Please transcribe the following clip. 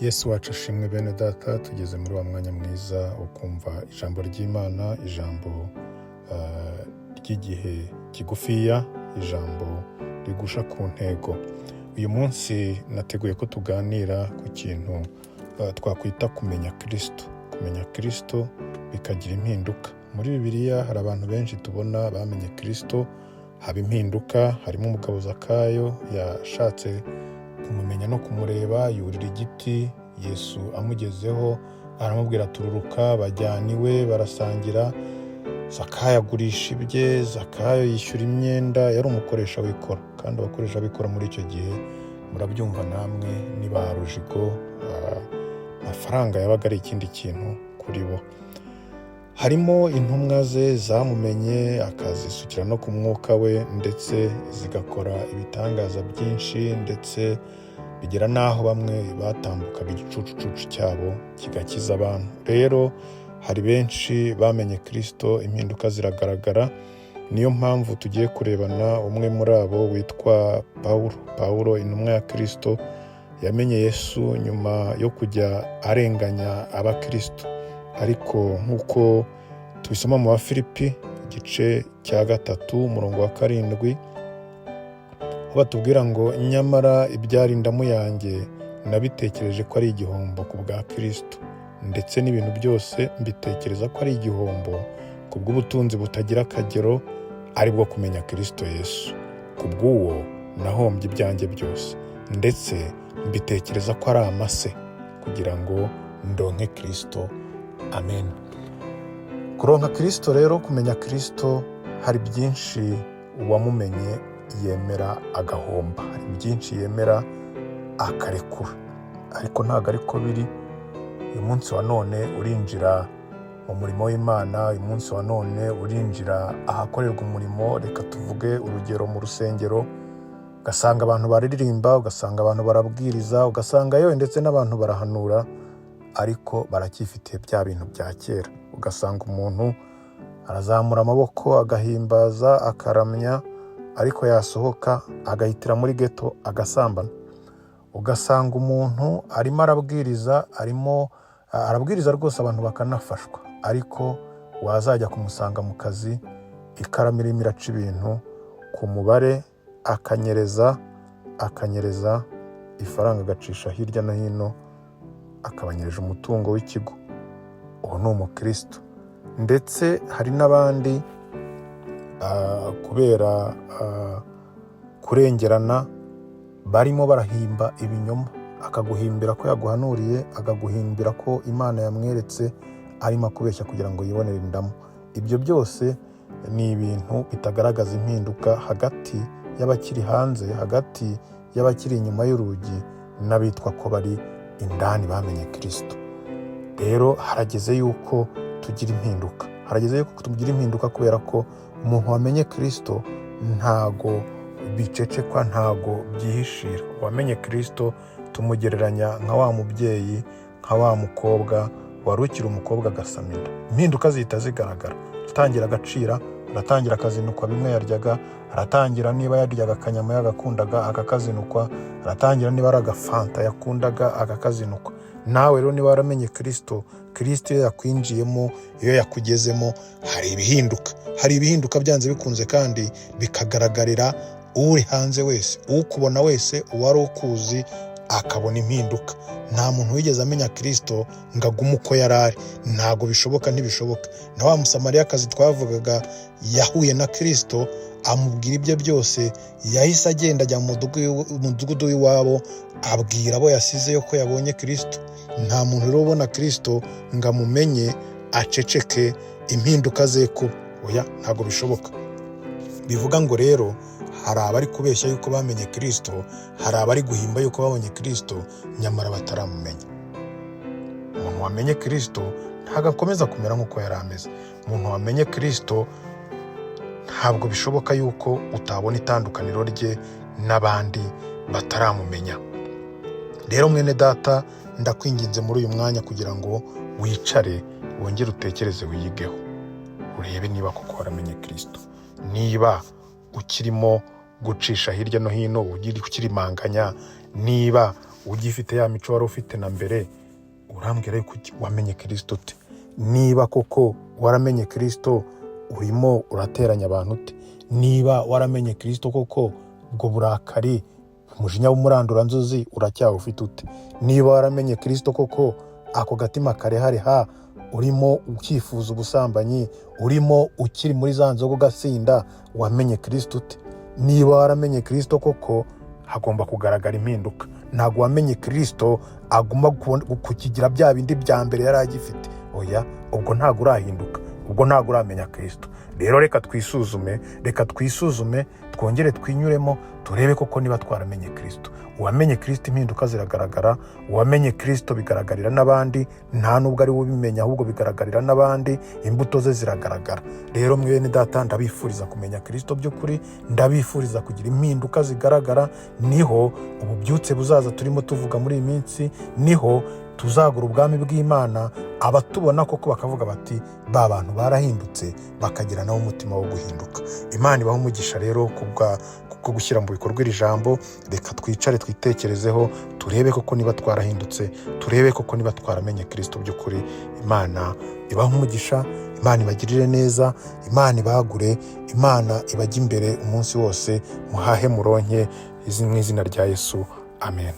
Yesu wacu ashimwe. Bene data, tugeze muri wa mwanya mwiza wo kumva ijambo ry'Imana, ijambo ry'igihe kigufiya, ijambo rigusha ku ntego. Uyu munsi nateguye ko tuganira ku kintu twakwita kumenya Kirisito. Kumenya Kirisito bikagira impinduka. Muri Bibiliya hari abantu benshi tubona bamenye Kirisito haba impinduka. Harimo umugabo Zakayo, yashatse kumumenya no kumureba, yurira igiti. Yesu amugezeho aramubwira: "Tururuka." Bajyana iwe, barasangira. Zakayo agurisha ibye, Zakayo yishyura imyenda. Yari umukoresha w'ikoro, kandi abakoresha b'ikoro muri icyo gihe, murabyumva namwe, ni ba rujigo. Amafaranga yabaga ari ikindi kintu kuri bo. Harimo intumwa ze zamumenye, akazisukira no ku mwuka we, ndetse zigakora ibitangaza byinshi, ndetse bigera n'aho bamwe batambukaga igicucucucu cyabo kigakiza abantu. Rero hari benshi bamenye Kirisito, impinduka ziragaragara. Niyo mpamvu tugiye kurebana umwe muri abo witwa Pawulo. Pawulo, intumwa ya Kirisito, yamenye Yesu nyuma yo kujya arenganya abakirisito. Ariko nk'uko tubisoma mu Bafilipi igice cya 3, umurongo wa 7, aho batubwira ngo: "Nyamara ibyari indamu yanjye nabitekereje ko ari igihombo ku bwa Kirisito, ndetse n'ibintu byose mbitekereza ko ari igihombo ku bw'ubutunzi butagira akagero, ari bwo kumenya Kirisito Yesu. Ku bw'uwo nahombye ibyanjye byose, ndetse mbitekereza ko ari amase kugira ngo ndonke Kirisito." Amen. Kuronka Kirisito rero, kumenya Kirisito, hari byinshi uwamumenye yemera agahomba, hari byinshi yemera akarekura. Ariko ntabwo ariko biri. Uyu munsi wa none urinjira mu murimo w'Imana, uyu munsi wa none urinjira ahakorerwa umurimo, reka tuvuge urugero mu rusengero, ugasanga abantu bararirimba, ugasanga abantu barabwiriza, ugasanga yewe ndetse n'abantu barahanura, ariko baracyifitiye bya bintu bya kera. Ugasanga umuntu arazamura amaboko, agahimbaza, akaramya, ariko yasohoka agahitira muri geto agasambana. Ugasanga umuntu arimo arabwiriza, arimo arabwiriza rwose, abantu bakanafashwa, ariko wazajya kumusanga mu kazi, ikaramu irimo iraca ibintu ku mubare, akanyereza, akanyereza ifaranga, agacisha hirya no hino, akabanyereje umutungo w'ikigo. Uwo ni umukristo. Ndetse hari n'abandi kubera kurengerana barimo barahimba ibinyoma, akaguhimbira ko yaguhanuriye, akaguhimbira ko Imana yamweretse, arimo akubeshya kugira ngo yibonere indamu. Ibyo byose ni ibintu bitagaragaza impinduka hagati y'abakiri hanze, hagati y'abakiri inyuma y'urugi n'abitwa ko bari indani bamenye Kirisito. Rero harageze yuko tugira impinduka, harageze yuko tugira impinduka, kubera ko umuntu wamenye Kirisito ntago bicecekwa, ntago byihishira. Uwamenye Kirisito tumugereranya nka wa mubyeyi, nka wa mukobwa wari ukiri umukobwa agasama inda. Impinduka zihita zigaragara. Aratangira agacira, aratangira akazinukwa bimwe yaryaga, aratangira niba yaryaga akanyama yagakundaga akakazinukwa, aratangira niba ari agafanta yakundaga akakazinukwa. Nawe rero niba waramenye Kirisito, Kirisito iyo yakwinjiyemo, iyo yakugezemo, hari ibihinduka, hari ibihinduka byanze bikunze, kandi bikagaragarira uri hanze wese, ukubona wese, uwari ukuzi akabona impinduka. Nta muntu wigeze amenya Kirisito ngo agume uko yari ari. Ntabwo bishoboka, ntibishoboka. Na wa Musamariyakazi twavugaga yahuye na Kirisito, amubwira ibye byose, yahise agenda ajya mu mudugudu w'iwabo, abwira abo yasizeyo ko yabonye Kirisito. Nta muntu rero ubona Kirisito ngo amumenye aceceke, impinduka ze kuba. Oya, ntabwo bishoboka. Bivuga ngo rero hari abari kubeshya yuko bamenye Kirisito, hari abari guhimba yuko babonye Kirisito, nyamara bataramumenya. Umuntu wamenye Kirisito ntabwo akomeza kumera nk'uko yari ameze. Umuntu wamenye Kirisito ntabwo bishoboka yuko utabona itandukaniro rye n'abandi bataramumenya. Rero mwene data, ndakwinginze muri uyu mwanya kugira ngo wicare, wongere utekereze, wiyigeho, urebe niba koko waramenye Kirisito, niba ukirimo gucisha hirya no hino, ukirimanganya, niba Ugifite ya mico wari ufite na mbere, urambwira yuko wamenye Kirisito ute? Niba koko waramenye Kirisito, urimo urateranya abantu ute? Niba waramenye Kirisito koko, ubwo burakari, umujinya w'umuranduranzuzi uracyawufite ute? Niba waramenye Kirisito koko, ako gatima karehareha, urimo ukifuza ubusambanyi, urimo ukiri muri za nzoga ugasinda, wamenye Kirisito ute? Niba waramenye Kirisito koko, hagomba kugaragara impinduka. Ntabwo wamenye Kirisito aguma kukigira bya bindi bya mbere yari agifite. Oya, ubwo ntabwo urahinduka, ubwo ntabwo uramenya Kirisito. Rero reka twisuzume, reka twisuzume, twongere twinyuremo, turebe koko niba twaramenye Kirisito. Uwamenye Kirisito impinduka ziragaragara. Uwamenye Kirisito bigaragarira n'abandi. Nta nubwo ari we ubimenya, ahubwo bigaragarira n'abandi, imbuto ze ziragaragara. Rero mwene data, ndabifuriza kumenya Kirisito by'ukuri, ndabifuriza kugira impinduka zigaragara. Niho ububyutse buzaza turimo tuvuga muri iyi minsi, niho tuzagura ubwami bw'Imana, abatubona koko bakavuga bati: "Ba bantu barahindutse", bakagira nabo umutima wo guhinduka. Imana ibaha umugisha rero kubwo gushyira mu bikorwa iri jambo. Reka twicare twitekerezeho, turebe koko niba twarahindutse, turebe koko niba twaramenye Kirisito by'ukuri. Imana ibaha umugisha, Imana ibagirire neza, Imana ibagure, Imana ibajye imbere umunsi wose, muhahe muronke, mu izina rya Yesu, amen.